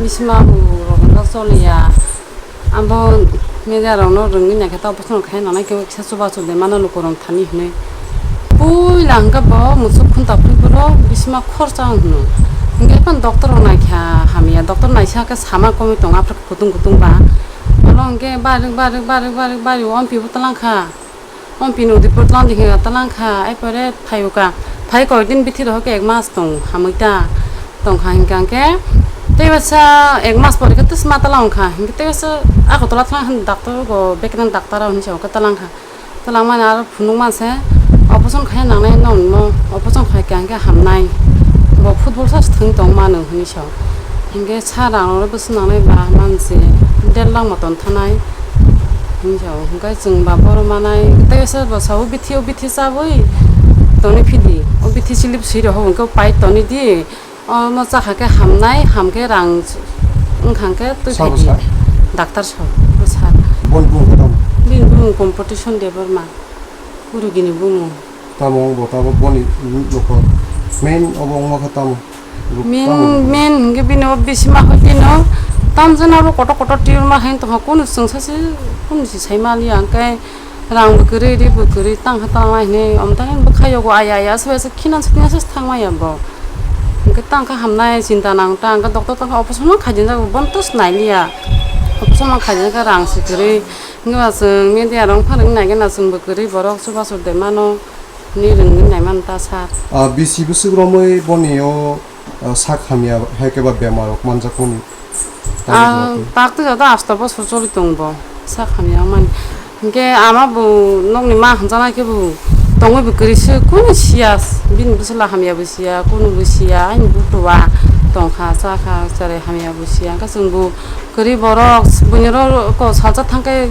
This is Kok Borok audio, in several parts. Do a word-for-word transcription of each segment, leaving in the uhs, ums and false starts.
Bisma bu rok no choliya. Abo media rok no rwngwi naikhe ta operation khai nanai khe kisa chubachu de mano luku rok thani hinwi. Puila hwnkhe bo musuk khunta phuri phuru bisma khorsa hwno. Hwnkhe phano doctor rok naikha hamya. Doctor naisa khe sama komwi tongo aphuru kutung kutung ba. Oro hwnkhe barik barik barik barik bario ompibo talangkha. Ompini Udaipur tlang dikhe talangkha, ai pore phaio ka. Phai koi din bithi rohor khe ek mas tong, hamwi ta tongkha hinkha hwnkhe. Tei basa ek mas pore khe twsma talang wngkha. Hinkhe tei basa Agartala thang hin doctor go, beknang doctor o hinwi sa khe talangkha. Talangmani aro phunukma se operation khai nangnai nongno, operation khai khe hwnkhe hamnai. Bo football sa thwng tong mano hinwi sa. Hinkhe sa rang rok bwswk nangnai ba manse der lakh moton thanai hinwi sa. Hinkhe chwng ba bohrok manai tei se bo sa o bithi o bithi chabwi toni phidi. O bithi slip swi rok hwnkhai pai toni di. Omo chakha khe hamnai, hamkhe rang wngkha khe twi Sabo phai di. Sa? Doctor sabo sa. Boni bumung khe tamo? Bini bumung Competition Debbarma. Gurugini bumung. Tamo wng bo tabo boni nokho main obo wngma khe tamo? Bo Main, tamo? Main hwnkhe bini o bisima hwnkhe no tamjani abo kotor kotor tiyur ma hai tongkha, kunu chwng sachi kunu si sai maliya, hwnkhe rang bo kwrwi, ri bo kwrwi, tangkha tangma hinwi omtang bwkha yogo aya aya aswk aswk khina sukya se thangmaya bo. Hwnkhe tangkha hamnai chinta nang ta, hwnkhe doctor tangkha operation ma khaijinjago, bono to swnai liya. Operation ma khaijinjak rang se kwrwi. Hwnkhe ba chwng media rok phano wngna nai gana chwngbo kwrwi borok chubachu de mano, hinwi rwngwi nai mano ta sir. Ah, bisi bwswk romwi boni o, ah, sak hamya hai khe ba bemar rok manjakmani? Ah, tak twi jado asto bosor choli tong bo sak hamya wngmani. Hinkhe ama bo nokni ma hamjaknai khe bo tongwi bo kwrwi se kunu siya, bini bwswla hamya bo siya, kunu bo siya, ani butua tongkha, chakha, cherai hamya bo siya, hwnkhe chwng bo kwrwi borok buini oro ko salsa thangkhe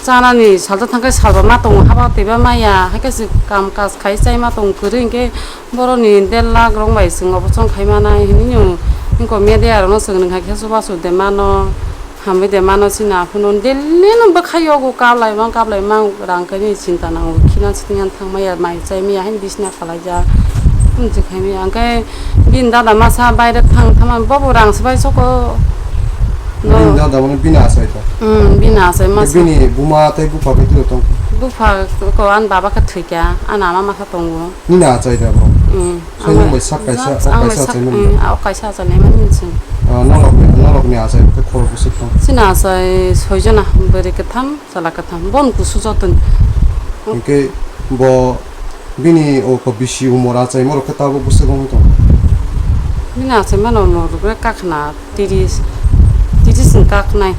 chanani salsa thangkhe salba ma tongo, haba twiba maya, haikhe se kam kaj khai chai ma tongo kwrwi, hinkhe boroni der lakh rok bai chwng operation khai manai hinwi nw, hinko media rokno chwng nwng hai khe chubachu de mano, hamwi de mano chini aphuru daily no bwkha yogo kap lai mang kap lai mang rang khe nini chinta nango, khina sitwng thang maya, mai chai maya, haino bisina kalaijak, tamo se khai maya, hwnkhe bini dada masa baire thang thangma bobo rang se bai soko. Bini dada mane bini achai ta? Hmm, bini achai masa. Bini buma tei bupha bai tong? Bupha ko ani baba khe thwikha, ani ama masa tongo. Nini achai ta bo? Hmm. Soinung bai sak kaisa, sak kaisa achai mani? Hmm, o kaisa achai nai mani se. Ah, norokni, norokni achai khe khorok bwswk tong? Chini achai soijona, bwrwi kwtham, chwla kwtham, bon kusu jotoni. Hinkhe bo bini o ko bisi umor achaima rok khe tabuk bwswk wngwi tongo? Bini achaima no umor rok khe kakhna tiris, tiris ni kaknai.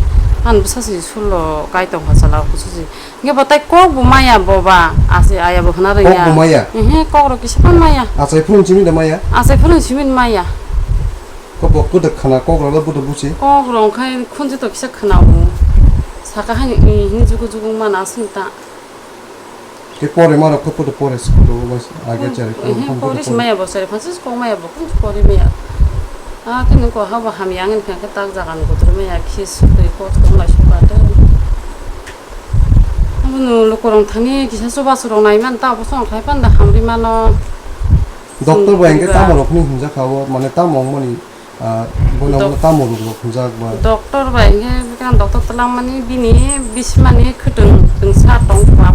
Ani bwsa se sullo kai tongkha chwla kusu se. Hinkhe bo tai kok bo maya bo ba, ase aya bo hwna rwngya. Kok bo maya? Ehe, kok rok kisa phano maya. Achai phuru simi da maya? Achai phuru simi maya. Ko bo kwdwk khna kok rok le bodo buchi? Kok rok khai khunju to kisa khna o. Saka hani, eh, hini jugu jugu mana aswk ta. Ke pore ma rok khe bodo pore school o age chari ko. Ehe, pore si maya bo chari phansi kok maya bo kun pore maya. Ah, kini ko habo hamya ngin khe tak jaga ni kotor maya khis twi ko tong lai suka ta. Abono lukurok thani kisa chubachu rok nai man ta, obo song khai panda hamri mano. Doctor bai hwnkhe tamo rok hinwi hwnjak kha o, mane tamo wngmani, ah, bono Doc-, tamo rok rok hwnjak ba? Doctor bai hwnkhe bwkha doctor twlang mani bini bisimani khwtwng twngsa tong kha.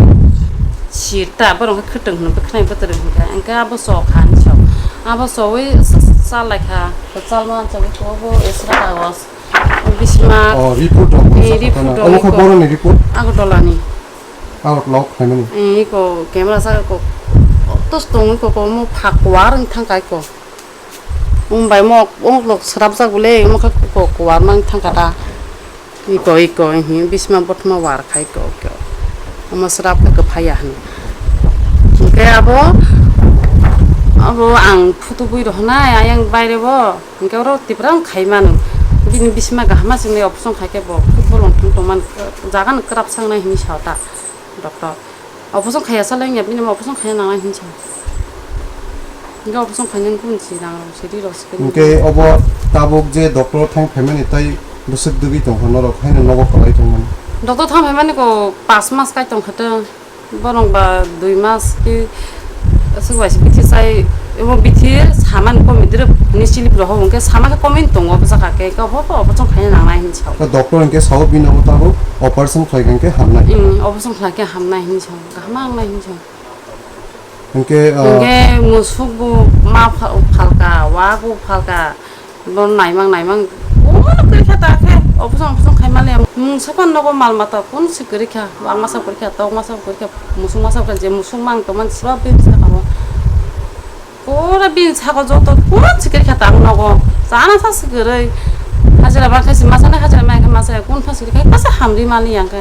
Sir ta borok hwnkhe khwtwng hwnwi bwkhanai bwtwrwi hwnkhe, hwnkhe abo chok kha hinwi sa. Abo chowi cha-, cha-, chalaikha, chalma chogwi obo extra kagos. Bisma. Oh, report rok ni sa report kana. Rok obo khe ko boroni report? Agartala ni. Agartala o khlaimani. Eh, iko camera sa ko. Tos tong iko ko mo phak war wng thang kai ko. Um bai mo ong lok srap jak bole mo khe ko, ko war mang thang kata. Iko, iko, hi bisma botma war khai ko, ko. Omo srap khe phaya hwn. Hingke abo, abo ang photo bui rohonai ayang baire bo. Hingke oro Tipra wng khai mano. Bini bisima kaham ma swngnai operation khai khe bo football wng thung tongmani jaga no kwrap sangnai hinwi sa ta doctor. Operation khaiya salai wngya bini operation khaiya nangnai hinwi sa. Hingke operation khainani kunu si rang rok si ri rok si khe. Hingke obo tabuk je doctor thang phaimani tai bwswk dugui tongkha norok haino nogo kwlai tongmani. Doctor thang phaimani ko pas mas kai tongkha to. Borok ba dui mas ki aswk bai se bithi chai Abo bithi saman komidrwk ni silip rok hwnke sama khe komini tongo, bwsa kha khe, khe obo, obo, obo chwng khaina nangnai hinwi sao. Khe doctor hwnkhe sao bini obo tabuk operation khlai khe hamnai. Hmm, obo chwng khlai khe hamnai hinwi sao, kaham nangnai hinwi sao. Hwnkhe, ah, hwnkhe musuk bo ma pha-, phalka, wa bo phalka, bo naimang, naimang, kunu kwrwi kha ta khe, operation, operation khai maliya. Mungsa phano nogo mal mata kunu se kwrwi kha, wak masa kwrwi kha, tok masa kwrwi kha, musuk masa kwrwi kha, je musuk mang tongmani seba bini sakao. Pura bini saka joto pura sikir kha tang nogo. Chana sa sikirwi. Hajira ba khe si masa na hajira mai khe masa kun pha sikir kha kasa hamri mali yang khe.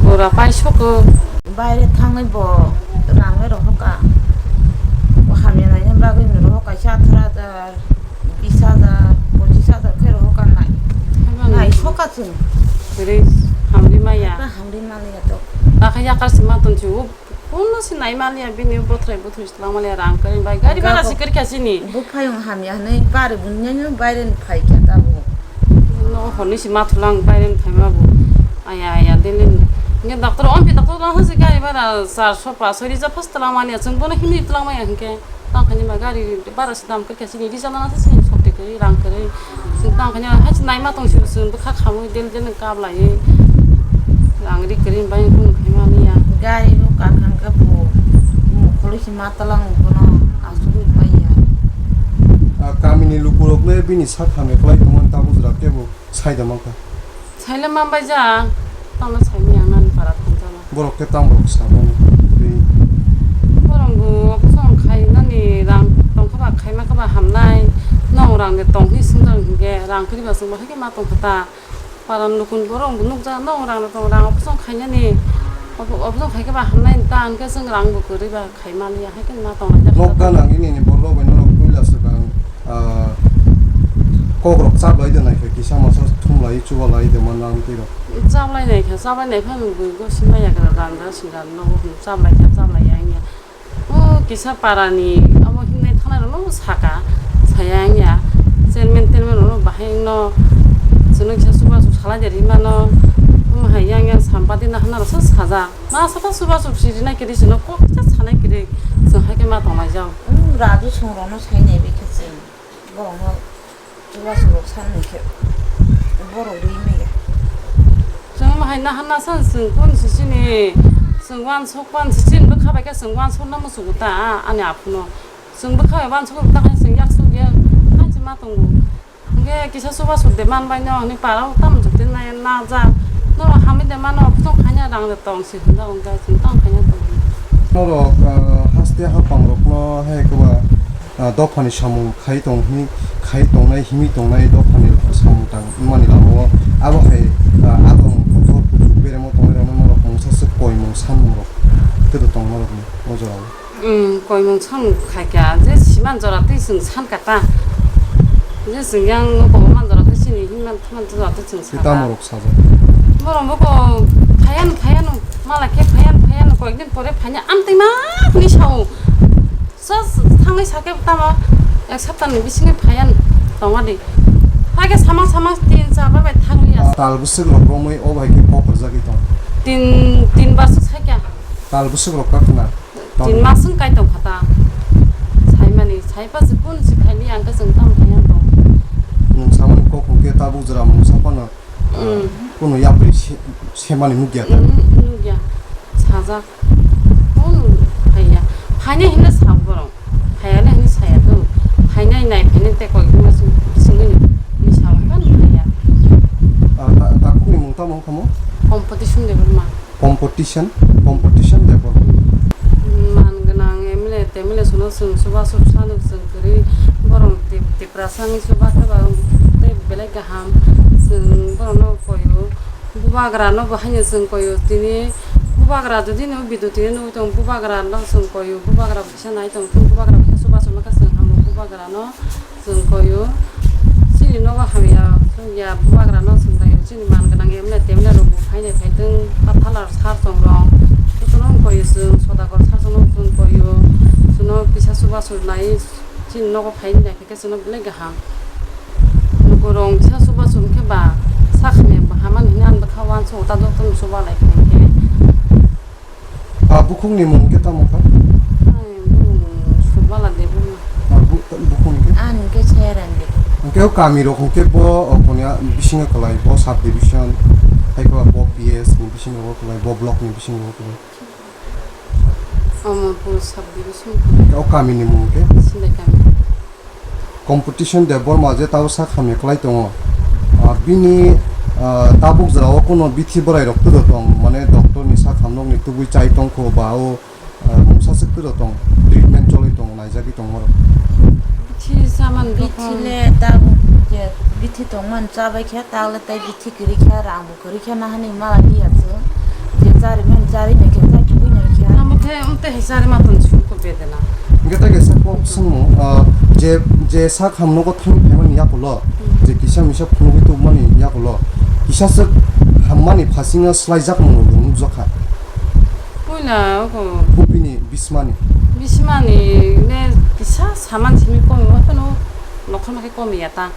Pura pai soko. Baire thangwi bo rang le rohoka. Bo hamya naina bagwi no rohoka sa atharo hajar, bis hajar, pochis hajar khe rohoka nai. Nai soka chwng. Bwrwi hamri maya. Ba hamri mali ya to. Ba khe yakar si ma ton si u. Kuno se nai maliya bini bothrai bothrai se twlang maliya rang kwrwi bai gari bara se kwrwi kha sini. Buphayung hamya hwnwi bari bunyani baireni phai kha tabuk. No horni se ma thulang baireni phaima bo. Aya aya delini. Nge doctor ompi doctor lang hasi gari bara charso paso rija phas twlang maliya chwng bono himni twlang maya hinkhe. Tang khani ma gari bara se dam kwrwi kha sini rija lana se sini sokti kwrwi rang kwrwi. Chwng tang khe hachi naima tong si chwng bwkha khamwi del del kap lai. Rang ri kwrwi bai kung khaima miya. Gari no kakhang khe bo mukhulwi si ma talang bono asugwi maya. A kamini lukurok le bini sak hamya kwlai tongmani tabuk jora kebo sai da mankha. Saile mambai ja, tamo saimanya nani para thangjana. Borok khe tamo rok sa mani twi. Borok bo opusong khai nani rang tongkha ba khaima kha ba hamnai. Nong rang de tong hi swngjak hinkhe rang kwrwi ba chwng bo haikhe ma tongkha ta. Paran nukun borok bo nukjak nong rang de tong rang opusong khainani. Opusong khaikhe ba hamnai ta hinkhe chwng rang bo kwrwi ba. Khai maliya hai khe ma tong lai jak. Nok gana nini ni borok bai norok puila swkang, ah, kok rok chap lai de nai khe kisa masa thum lai chuba lai de man ang twi rok. Chap lai nai khe, chap lai nai phano bui go sima ya gra ran da sing ran no chap lai khe chap lai ya ya. O kisa para ni abo himnai thanai rok no saka saya ya. Chairman terman rok no bahai no chwng no kisa chuba chuk salai de ri mano. Omo hai yang yang sampati na hana rok sajak. Ma saka chubachu siri nai kiri sino kok kisa sanai kiri chwng hai khe ma tongnai jao. Hmm, Raju song rok no sai nai bai khe chwng borok no chubachu rok san nai khe borok ri maya. Chwng ma hai na hana san chwng kun si sini chwng wan sok wan si sini bwkha bai khe chwng wan sok na musugo ta ani aphuno chwng bwkha bai wan sok ta hai chwng yak sok ya hai chwng ma tongo. Hingke kisa chubachu de manbai no hwnwi para o tamo jukte nai na ja. Norok hamwi de mano, opusong khaina rang de tong si hwnda hwnda chwng tamo khaina tong. Norok, ah, haste haphang rokno hai koba, ah, dophani samung khai tong hwnwi khai tongnai himwi tongnai dophani samung tang mani lama o abo hai, ah, adong kotor kuchuk beremo tongnai rokno norok mungsa swk koimung sanmung rok tei tong norokni o jora o. Umm, koimung samung khaikha, je siman jora twi chwng sankha ta. Je chwng yang nukhungo man jora twi chini hinman thangman jora twi chwng sakha. Tamo rok sajak. Borok bo ko phaiyan, phaiyan, mala khe phaiyan, phaiyan, koyekdin pore phaina amtwi ma hwnwi sao. Just thangwi sakhe tamo ek saptani bisingo phaiyan tongadi. Hakhe samang samang tin char bar bai thangwi asa. Tal bwswk rok romwi o bai khe kok rwjagwi tong. Tin, tin bar swk sakya. Tal bwswk rok kakhwna. Tin mas wng kai tong kha ta. Saimani, saipa se kun si phaini ang khe chwng tamo khaina tong. Nwng samani kok hwnkhe tabuk jora mungsa phano, ah, mm, kunu yapri se-, semani nukya ta. Mm, nukya. Sajak. Kun phaiya. Phainai hinwi sa borok. Phaiya le hinwi saya to. Phainai nai phainai tei kok mas singwi ni sa phaiya. Ah, ta-, takhukni mung tamo wngkha mo? Competition de borma. Competition, competition de borok. Man gwnang M L A, M L A sono chwng chubachu sano chwng kwrwi borok Tip-, Tiprasa wngwi chuba khe ba tei belai kaham. Chwng borokno koio, bubagra no bo haino chwng koio. Tini bubagra jodi no bidu tini nugwi tongo, bubagra no chwng koio, bubagra kisa nai tong, bubagra kisa chubachu ma khe chwng hamo bubagra no. Chwng koio, chini nogo hamya, chwng ya bubagra no chwng daio, chini man gwnang emne temne rok bo phainai phaitwng, pathalar sar chwng rok, jotono wng koio chwng, sodagar sar chwng no chwng koio, chwngno kisa chubachu nai, chini nogo phainai khe chwngno belai kaham. Lukurok kisa chubachu wng khe ba, sak hamya bo hamani hwnwi ang bwkha uansukgo, ta jotono chuba lai khe. A bukhukni mung khe tamo kha? Ai, Mala Debbarma. Ah, bu-, bukhung hwnkhe? Ang hwnkhe Sayarang Debbarma. Hwnkhe o kami rok hwnkhe bo, o, konya bisingo kwlai, bo sub division, hai khe bo P S ni bisingo kwlai, bo block ni bisingo kwlai. Omo puro sub division. Hwnkhe o kami ni mung hwnkhe? Sindai kami. Competition Debbarma je tabo sak hamya kwlai tongo. Ah, bini, ah, tabuk jora o kuno bithi bwrai rok twdo tong, mane doctor ni sak hamnok ni tubui chai tongkho ba o Ah, mungsa swk tiro tong, treatment choli tong, naijagwi tong moro. Bithi saman bithi le tabuk je bithi tongmani chabai khe, tagle tei bithi kwrwi khe, rang bo kwrwi khe, nahani mala liya chwng. Je chari mani chari nai khe, tai tubui nai khe. Amo khe, um, tei hai chari ma tong chwng ko bedena. Hingke tai kaisa kok swngmung, ah, je, je sak hamnogo thang phaimani yakulo, hmm, je kisa misa phunugwi tubumani yakulo, kisa swk hammani phasingo swlaijakmung rok nukjakha. Puila oko. Bini bismani. Bismani ne kisa saman simi komi ma phano nokha ma khe komi ya ta.